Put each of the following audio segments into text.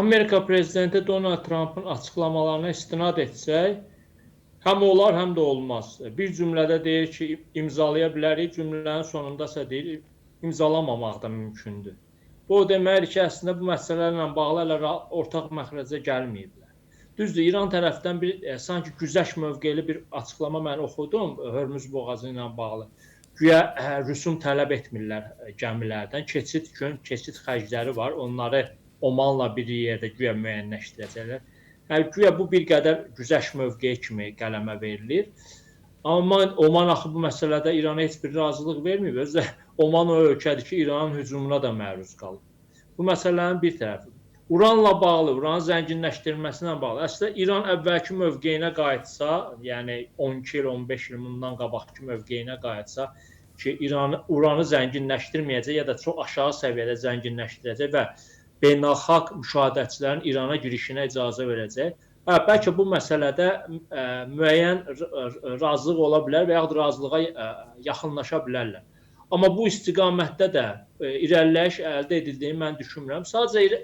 Amerika prezidenti Donald Trumpın açıqlamalarına istinad etsək, həm olar, həm də olmaz. Bir cümlədə deyir ki, imzalaya bilərik, cümlənin sonunda isə deyir, imzalamamaq da mümkündür. Bu o deməkdir ki, əslində bu məsələlərlə bağlı hələ ortaq məxrəcə gəlməyiblər. Düzdür, İran tərəfdən bir sanki güzəşt mövqeli bir açıqlama mən oxudum Hörmüz boğazı ilə bağlı. Güya rüsum tələb etmirlər gəmilərdən. Keçid üçün keçid xərcləri var. Onları Omanla bir yerdə güya müəyyənləşdirəcəklər. Yəni, güya bu bir qədər güzəşt mövqeyi kimi qələmə verilir. Amma Oman axı bu məsələdə İrana heç bir razılıq verməyib. Özü də Oman o ölkədir ki, İranın hücumuna da məruz qalıb. Bu məsələnin bir tərəfi. Uranla bağlı, uranın zənginləşdirilməsi ilə bağlı. Əslində İran əvvəlki mövqeyinə qayıtsa, yəni 12 il, 15 il bundan qabaqki mövqeyinə qayıtsa ki, İranı uranı zənginləşdirməyəcək ya da çox aşağı səviyyədə zənginləşdirəcək və beynəlxalq müşahidəçilərin İrana girişinə icazə verəcək. Hə, bəlkə bu məsələdə müəyyən razılıq ola bilər və yaxud razılığa yaxınlaşa bilərlər. Amma bu istiqamətdə də irəliləyiş əldə edildiyini mən düşünmürəm. Sadəcə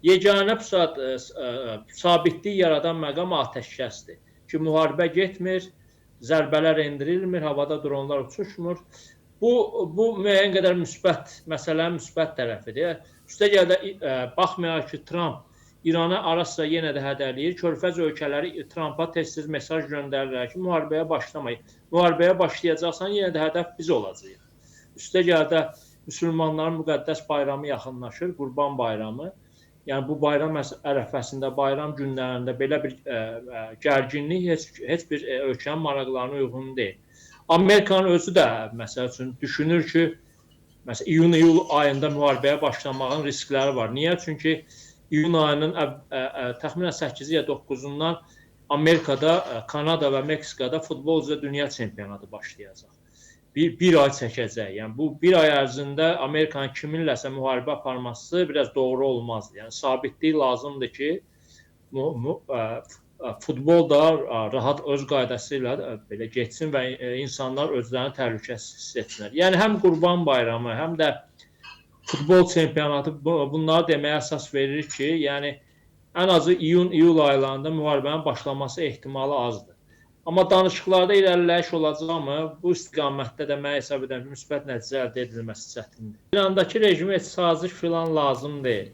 yeganə sabitlik yaradan məqam atəşkəsdir ki, müharibə getmir, zərbələr endirilmir, havada dronlar uçuşmur. Bu müəyyən qədər müsbət, məsələnin müsbət tərəfidir. Üstəgəl də baxmayaraq ki, Tramp İrana ara-sıra yenə də hədələyir. Körfəz ölkələri Trampa tez-tez mesaj göndərirlər ki, müharibəyə başlamayın. Müharibəyə başlayacaqsan, yenə də hədəf biz olacağıq. Üstəgəl də müsəlmanların müqəddəs bayramı yaxınlaşır, Qurban Bayramı. Yəni bu bayram ərəfəsində, bayram günlərində belə bir gərginlik heç bir ölkənin maraqlarına uyğun deyil. Amerikanın özü də məsəl üçün düşünür ki, məsələn iyun-iyul ayında müharibəyə başlamağın riskləri var. Niyə? Çünki iyun ayının təxminən 8-i ya 9-undan Amerikada, Kanada və Meksikada futbol üzrə dünya çempionatı başlayacaq. Bir ay çəkəcək. Yəni bu bir ay ərzində Amerikanın kiminləsə müharibə aparması biraz doğru olmazdı. Yəni sabitlik lazımdır ki, futbol da rahat öz qaydası ilə belə getsin və insanlar özlərini təhlükəsiz hiss etsinlər. Yəni həm Qurban Bayramı, həm də futbol çempionatı bunları deməyə əsas verir ki, yəni ən azı iyun-iyul aylarında müharibənin başlaması ehtimalı azdır. Amma danışıqlarda irəliləyiş olacaqmı? Bu istiqamətdə də mən hesab edirəm ki, müsbət nəticə əldə edilməsi çətindir. İrandakı rejimə heç saziş filan lazım deyil.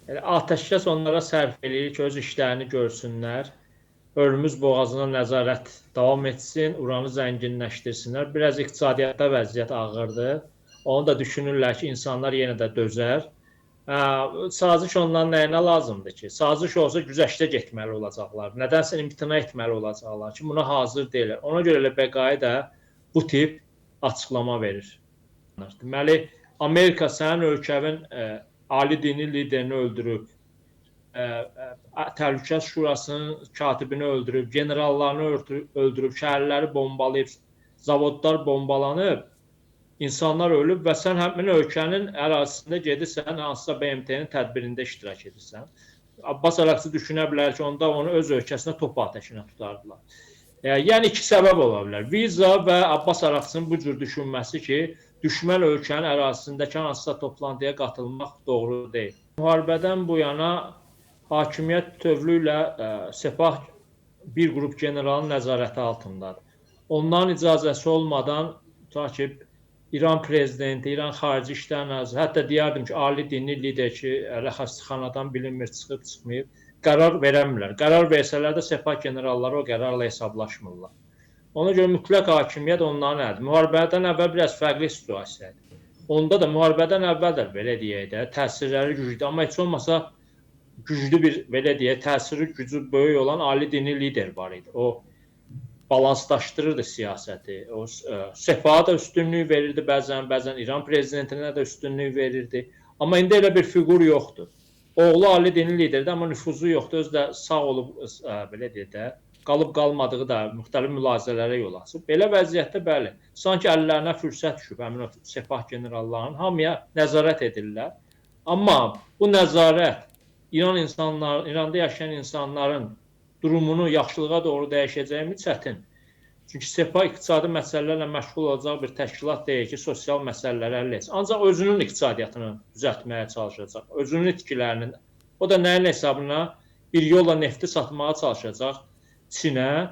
Yəni, atəşkəs onlara sərf eləyir ki, öz işlərini görsünlər. Hörmüz boğazına nəzarət davam etsin, uranı zənginləşdirsinlər. Biraz iqtisadiyyatda vəziyyət ağırdır. Onu da düşünürlər ki, insanlar yenə də dözər. Saziş onların nəyinə lazımdır ki? Saziş olsa güzəştə getməli olacaqlar. Nədənsə imtina etməli olacaqlar ki, buna hazır deyirlər. Ona görə elə Bəqai də bu tip açıqlama verir. Deməli, Amerika sənin ölkənin ali dini liderini öldürüb, Təhlükəsizlik Şurasının katibini öldürüb, generallarını öldürüb, şəhərləri bombalayıb, zavodlar bombalanıb, insanlar ölüb və sən həmin ölkənin ərazisində gedirsən, hansısa BMT-nin tədbirində iştirak edirsən. Abbas Əraqçı düşünə bilər ki, onda onu öz ölkəsinə top atəşinə tutardılar. Yəni iki səbəb ola bilər. Viza və Abbas Əraqçının bu cür düşünməsi ki, düşmən ölkənin ərazisindəki hansısa toplantıya qatılmaq doğru deyil. Müharibədən bu yana hakimiyyət bütövlüklə Sepah bir qrup generalın nəzarəti altındadır. Onların icazəsi olmadan, ta ki, İran prezidenti, İran xarici İşlər naziri, hətta deyərdim ki, ali dinli lider ki, hələ xəstəxanadan bilinmir, çıxıb, çıxmayıb, qərar verəmirlər. Qərar versələr də Sepah generalları o qərarla hesablaşmırlar. Ona görə mütləq hakimiyyət onların əlidir. Müharibədən əvvəl biraz fərqli situasiya idi. Onda da müharibədən əvvəl də belə deyək də, təsirləri güclüdür. Amma heç olmasa güclü bir, belə deyək, təsiri gücü böyük olan ali dinli lider var idi. O balanslaşdırırdı siyasəti. O Sepaha da üstünlük verirdi bəzən, bəzən İran prezidentinə də üstünlük verirdi. Amma indi elə bir fiqur yoxdur. Oğlu ali dinli liderdir, amma nüfuzu yoxdur. Özü də sağ olub, belə deyək də, qalıb qalmadığı da müxtəlif mülahizələrə yol açıb. Belə vəziyyətdə bəli, sanki əllərinə fürsət düşüb həmin o Sepah generallarının hamıya nəzarət edirlər. Amma bu nəzarət İranda yaşayan insanların durumunu yaxşılığa doğru dəyişəcəkmi? Çətin. Çünki Sepah iqtisadi məsələlərlə məşğul olacaq bir təşkilat deyil ki, sosial məsələləri həll etsin. Ancaq özünün iqtisadiyyatını düzəltməyə çalışacaq, özünün itkilərinin O da nəyin hesabına? Bir yolla nefti satmağa çalışacaq Çinə.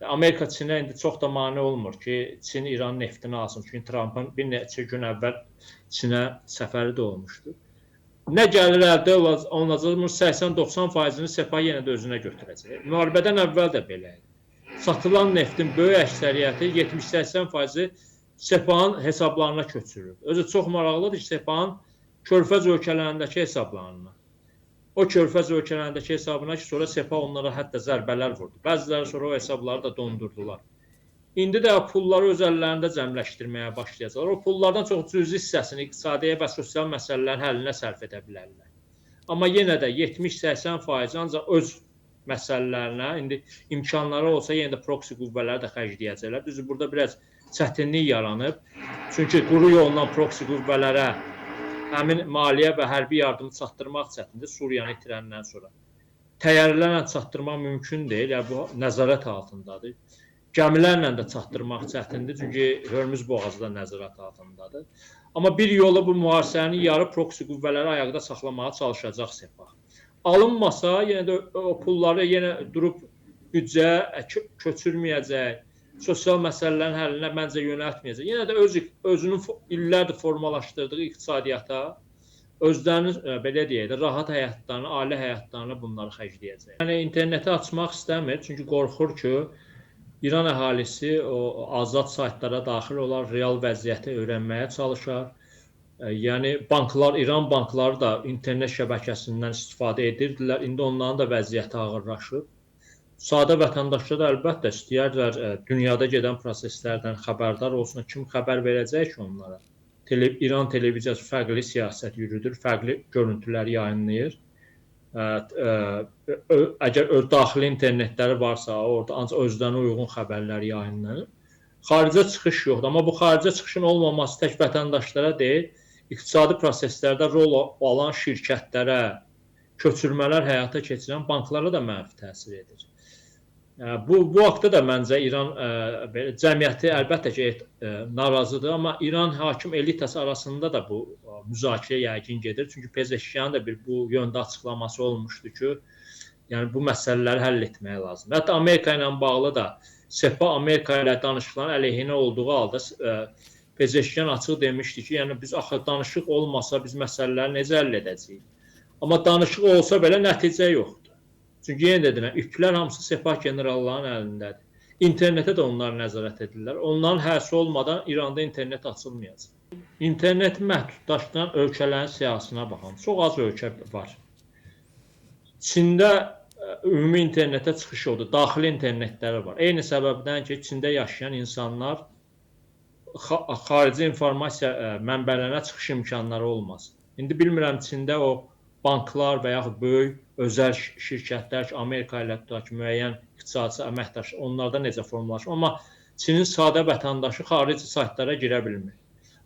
Amerika Çinə indi çox da mane olmur ki, Çin İran neftini alsın. Çünki Trampın bir neçə gün əvvəl Çinə səfəri də olmuşdu. Nə gəlir əldə olunacaq, bunun 80-90%-ni Sepah yenə də özünə götürəcək. Müharibədən əvvəl də belə idi. Satılan neftin böyük əksəriyyəti 70-80%-i Sepahın hesablarına köçürülür. Özü çox maraqlıdır ki, Sepahın Körfəz ölkələrindəki hesablarına. O Körfəz ölkələrindəki hesabına ki, sonra Sepah onlara hətta zərbələr vurdu. Bəziləri sonra o hesabları da dondurdular. İndi də pulları öz əllərində cəmləşdirməyə başlayacaqlar. O pullardan çox cüzi hissəsini iqtisadiyə və sosial məsələlərin həllinə sərf edə bilərlər. Amma yenə də 70-80% ancaq öz məsələlərinə, indi imkanları olsa yenə də proksi qüvvələri də xərcləyəcəklər. Düzdür, burada biraz çətinlik yaranıb. Çünki quru yolla proksi qüvvələrə həmin maliyyə və hərbi yardımı çatdırmaq çətindir Suriyanı itirəndən sonra. Təyyarələrlə çatdırmaq mümkün deyil, yəni bu nəzarət altındadır. Gəmilərlə də çatdırmaq çətindir, çünki Hörmüz boğazı da nəzarət altındadır. Amma bir yolu bu mühasirənin yarı proksi qüvvələri ayaqda saxlamağa çalışacaq Sepah. Alınmasa, yenə də o pulları yenə durub büdcəyə köçürməyəcək, sosial məsələlərin həllinə məncə yönəltməyəcək. Yenə də özünün illərdir formalaşdırdığı iqtisadiyyata, özlərinin, belə deyək də, rahat həyatlarına, ailə həyatlarına bunları xərcləyəcək. Yəni, interneti açmaq istəmir, çünki qorxur ki, İran əhalisi o azad saytlara daxil olar, real vəziyyəti öyrənməyə çalışar. Yəni, banklar, İran bankları da internet şəbəkəsindən istifadə edirdilər. İndi onların da vəziyyəti ağırlaşıb. Sadə vətəndaşlar da əlbəttə istəyərlər dünyada gedən proseslərdən xəbərdar olsun. Kim xəbər verəcək ki onlara? İran televiziyası fərqli siyasət yürüdür, fərqli görüntülər yayınlayır. Əgər daxili internetləri varsa, orada ancaq özlərinə uyğun xəbərlər yayınlanır. Xaricə çıxış yoxdur, amma bu xaricə çıxışın olmaması tək vətəndaşlara deyil, iqtisadi proseslərdə rol alan şirkətlərə, köçürmələr həyata keçirən banklara da mənfi təsir edir. Bu haqda da məncə İran cəmiyyəti əlbəttə ki, narazıdır, amma İran hakim elitası arasında da bu müzakirə yəqin gedir. Çünki Pezeşkiyanın da bir bu yöndə açıqlaması olmuşdu ki, yəni bu məsələləri həll etmək lazımdır. Hətta Amerika ilə bağlı da Sepah Amerika ilə danışıqların əleyhinə olduğu halda Pezeşkiyan açıq demişdi ki, yəni biz axı danışıq olmasa biz məsələləri necə həll edəcəyik? Amma danışıq olsa belə nəticə yoxdur. Çünki yenə də deyirəm, iplər hamısı Sepah generallarının əlindədir. İnternetə də onlar nəzarət edirlər. Onların həsi olmadan İranda internet açılmayacaq. İnterneti məhdudlaşdıran ölkələrin siyahısına baxın. Çox az ölkə var. Çində ümumi internetə çıxış oldu. Daxili internetləri var. Eyni səbəbdən ki, Çində yaşayan insanlar xarici informasiya mənbələrinə çıxış imkanları olmaz. İndi bilmirəm Çində o banklar və yaxud böyük özəl şirkətlər ki, Amerika ilə tutaq ki, müəyyən iqtisadi əməkdaş, onlarda necə formalaşır. Amma Çinin sadə vətəndaşı xarici saytlara girə bilmir.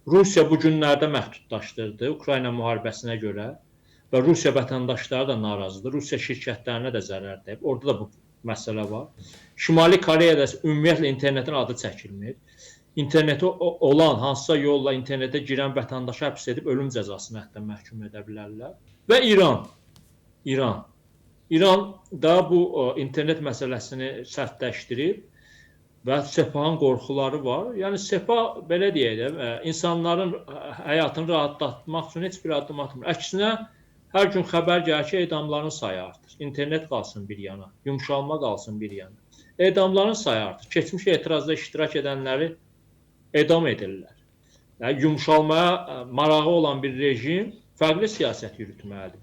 Rusiya bu günlərdə məhdudlaşdırdı Ukrayna müharibəsinə görə və Rusiya vətəndaşları da narazıdır. Rusiya şirkətlərinə də zərər dəyib. Orada da bu məsələ var. Şimali Koreyada ümumiyyətlə internetin adı çəkilmir. İnternetə olan hansısa yolla internetə girən vətəndaşı həbs edib ölüm cəzasına hətta məhkum edə bilərlər. Və İran. İran da bu internet məsələsini sərtləşdirib və Sepahın qorxuları var. Yəni Sepah belə deyək də, insanların həyatını rahatlatmaq üçün heç bir addım atmır. Əksinə hər gün xəbər gəlir ki, edamların sayı artır. İnternet qalsın bir yana, yumşalma qalsın bir yana. Edamların sayı artır. Keçmiş etirazda iştirak edənləri edam edirlər. Yəni, yumşalmaya marağı olan bir rejim fərqli siyasət yürütməlidir.